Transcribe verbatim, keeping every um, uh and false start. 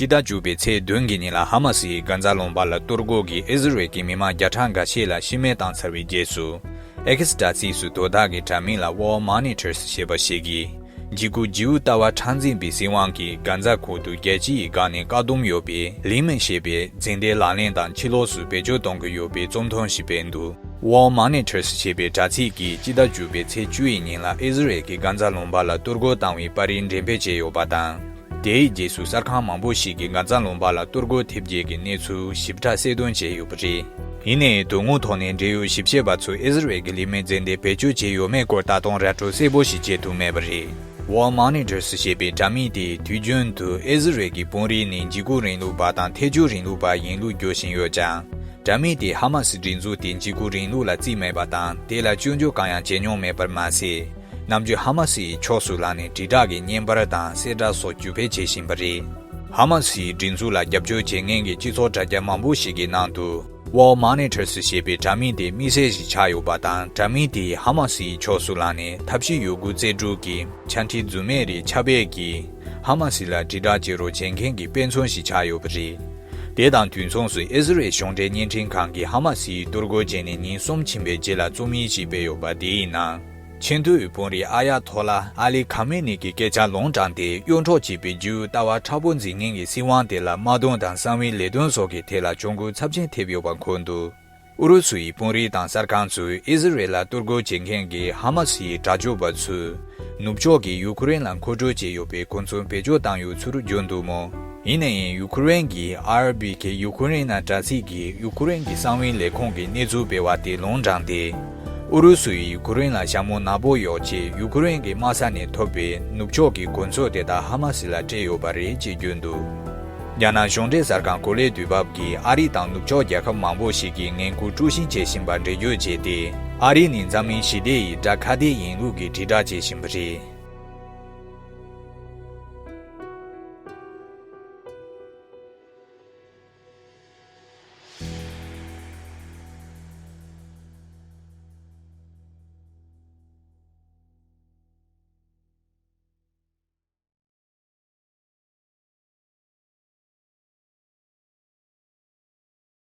སྤྱི་ཟླ་བཅུ་པའི་ཚེས་བདུན་གྱི་ཉིན་ལ་ཧ་མ་སི་ཡིས་གྷན་ཛ་ལུང་པ་ལ་གཏོར་རྒོལ་གྱིས་ཨི་ཟི་རལ་གྱི་མི་མང་བརྒྱ་ཕྲག་འགའ་ཤས་ལ་ཤི་རྨས་བཏང་ཚར་བའི་རྗེས་སུ། ཨེག་སི་དྲ་ཚིགས་སུ་དོ་བདག་གི་དྲ་མིག་ལ་War Monitors ཞེས་པ་ཞིག་གིས། འཇིགས་སྐུལ་ཇིའུ་ལྟ་བ་མཁྲེགས་འཛིན་པའི་སྲིད་དབང་གིས་གྷན་ཛ་ཁུལ་དུ་རྒྱལ་སྤྱི་ཡི་སྒང་ནས་བཀག་སྡོམ་ཡོད་པའི་ལིང་མིན་ཞེས་པའི་འཛིན་བདེ་ལག་ལེན་དང་ཕྱི་ལོགས་སུ་བེད་སྤྱོད་གཏོང་གི་ཡོད་པའི་རྩོམ་ཐུང་ཞིག་སྤེལ་འདུག War Monitors ཞེས་པའི་དྲ་ཚིགས་ཀྱིས་སྤྱི་ཟླ་བཅུ་པའི་ཚེས་བཅུ་ཡི་ཉིན་ལ་ཨི་ཟི་རལ་གྱིས་གྷན་ཛ་ལུང་པ་ལ་གཏོར་རྒོལ་བཏང་བའི་པར་རིས་འགྲེམས་སྤེལ་བྱས་ཡོད་པ་དང་། དེའི་རྗེས་སུ་གསར་ཁང་མང་པོ་ཞིག་གིས་གྷན་ཛ་ལུང་པ་ལ་གཏོར་རྒོལ་ཐེབས་རྗེས་ཀྱི་གནས་ཚུལ་ཞིབ་ཕྲ་གསལ་སྟོན་བྱས་ཡོད་པ་རེད། ཡིན་ནའི་དོན་དངོས་ཐོག་ནས་འབྲེལ་ཡོད་ཞིབ་བཤེར་པ་ཚོས་ཨི་ཟི་རལ་གྱི་ལིང་མིན་འཛིན་བདེ་བེད་སྤྱོད་བྱས་ཡོད་མེད་སྐོར་ད་དུང་ར་སྤྲོད་གསལ་པོ་ཞིག་བྱེད་ཐུབ་མེད་པ་རེད། War Monitors ཞེས་པའི་དྲ་མིག་དེས་དུས་རྒྱུན་དུ་ཨི་ཟི་རལ་གྱི་དཔོན་རིགས་ནི་འཇིགས་སྐུལ་རིང་ལུགས་པ་དང་ཐལ་འགྱུར་རིང་ལུགས་པ་ཡིན་ལུགས་བརྗོད་བཞིན་ཡོད་ཀྱང་། དྲ་མིག་དེས་ཧ་མ་སི་སྒྲིག་འཛུགས་དེ་འཇིགས་སྐུལ་རིང་ལུགས་ལ་བརྩིས་མེད་པ་དང་དེ་ལ་སྐྱོན་བརྗོད་གང་ཡང་བྱེད་མྱོང་མེད་པར་མ་ཟད། ནམ་རྒྱུན་ཧ་མ་སི་ཡི་ཕྱོགས་སུ་ལངས་ནས་དྲིལ་བསྒྲགས་ཀྱི་བརྙན་པར་དང་གསལ་བསྒྲགས་སོགས་བརྒྱུད་སྤེལ་བྱེད་བཞིན་པ་རེད། ཧ་མ་སི་ཡི་སྒྲིག་འཛུགས་ལ་རྒྱབ་སྐྱོར་བྱེད་མཁན་གྱི་སྤྱི་ཚོགས་དྲ་རྒྱ་མང་པོ་ཞིག་གི་ནང་དུ། War Monitors ཞེས་པའི་དྲ་མིག་དེ་དམིགས་བསལ་ཞིག་ཆགས་ཡོད་པ་དང་། དྲ་མིག་དེས་ཧ་མ་སི་ཡི་ཕྱོགས་སུ་ལངས་ནས་ཐབས་ཤེས་ཡོད་རྒུ་རྩལ་སྤྲུགས་ཀྱིས་ཆ་འཕྲིན་རྫུན་མའི་རིགས་ཁྱབ་སྤེལ་གྱིས་ཧ་མ་སི་ལ་དྲིལ་བསྒྲགས་བྱེད་རོགས་བྱེད་མཁན་གྱི་དཔེ་མཚོན་ཞིག་ཆགས་ཡོད་པ་རེད། དེ་དང་དུས་མཚུངས་སུ་ཨི་ཟི་རལ་གཞུང་འབྲེལ་བརྙན་འཕྲིན་ཁང་གིས་ཧ་མ་སི་ཡི་གཏོར་རྒོལ་བྱས་ནས་ཉིན་གསུམ་ཕྱིན་པའི་རྗེས་ལ་རྩོམ་ཡིག་ཞིག་སྤེལ་ཡོད་པ། དེའི་ནང་། ཆེས་མཐོའི་དཔོན་རིགས་ཨ་ཡ་ཐོ་ལ་ཨ་ལི་ཁ་མེ་ནི་གི་སྐད་ཆ་ལུང་དྲངས་ཏེ། གཡོ་འཕྲོག་བྱས་པའི་ཇིའུ་ལྟ་བ་མཁྲེགས་པོ་འཛིན་མཁན་གྱི་སྲིད་དབང་དེ་ལ་དམག་དོན་དང་གསང་བའི་ལས་དོན་སོགས་ཀྱི་ཐད་ལ་གྱོང་གུན་ཚབས་ཆེན་ཐེབས་ཡོད་པ་འཁོད་འདུག་ཨུ་རུ་སུ་ཡི་དཔོན་རིགས་དང་གསར་ཁང་ཚོས་ཨི་ཟི་རལ་ལ་གཏོར་རྒོལ་བྱེད་མཁན་གྱི་ཧ་མ་སི་ཡི་དྲག་སྤྱོད་པ་ཚོས་ནུབ་ཕྱོགས་ཀྱིས་ཡུ་ཁུ་རེན་ལ་མཁོ་སྤྲོད་བྱས་ཡོད་པའི་གོ་མཚོན་བེད་སྤྱོད་བཏང་ཡོད་ཚུལ་བརྗོད་འདུག་མོད། ཡིན་ན་ཡང་ཡུ་ཁུ་རེན་གྱི་ཨར་བྷི་ཁེ་ཡུ་ཁུ་རེན་ན་དྲ་ཚིགས་ཀྱིས་ཡུ་ཁུ་རེན་གྱི་གསང་བའི་ལས་ཁུངས་ཀྱི་གནས་ཚུལ་སྤེལ་བ་དེ་ལུང་དྲངས་ཏེ། ཨུ་རུ་སུ་ཡིས་ཡུ་ཁུ་རེན་ལ་ཞྭ་མོ་ནག་པོ་གཡོག་ཆེད་ཡུ་ཁུ་རེན་གྱི་དམག་ས་ནས་ཐོབ་པའི་ནུབ་ཕྱོགས་ཀྱི་གོ་མཚོན་དེ་དག་ཧ་མ་སི་ལ་སྤྲད་ཡོད་པ་རེད་ཅེས་བརྗོད་འདུག་རྒྱ་ནག་གཞུང་འབྲེལ་གསར་ཁང་གོ་ལའི་དུས་བབ་ཀྱིས་ཨ་རི་དང་ནུབ་ཕྱོགས་རྒྱལ་ཁབ་མང་པོ་ཞིག་གིས་འགན་འཁུར་དཀྲུག་ཤིང་བྱེད་བཞིན་པ་འགྲེལ་བརྗོད་བྱས་ཏེ། ཨ་རི་ནི་འཛམ་གླིང་ཞི་བདེ་ཡི་དགྲ་ཁ་གཏད་ཡིན་ལུགས་ཀྱི་དྲིལ་བསྒྲགས་བྱེད་བཞིན་པ་རེད།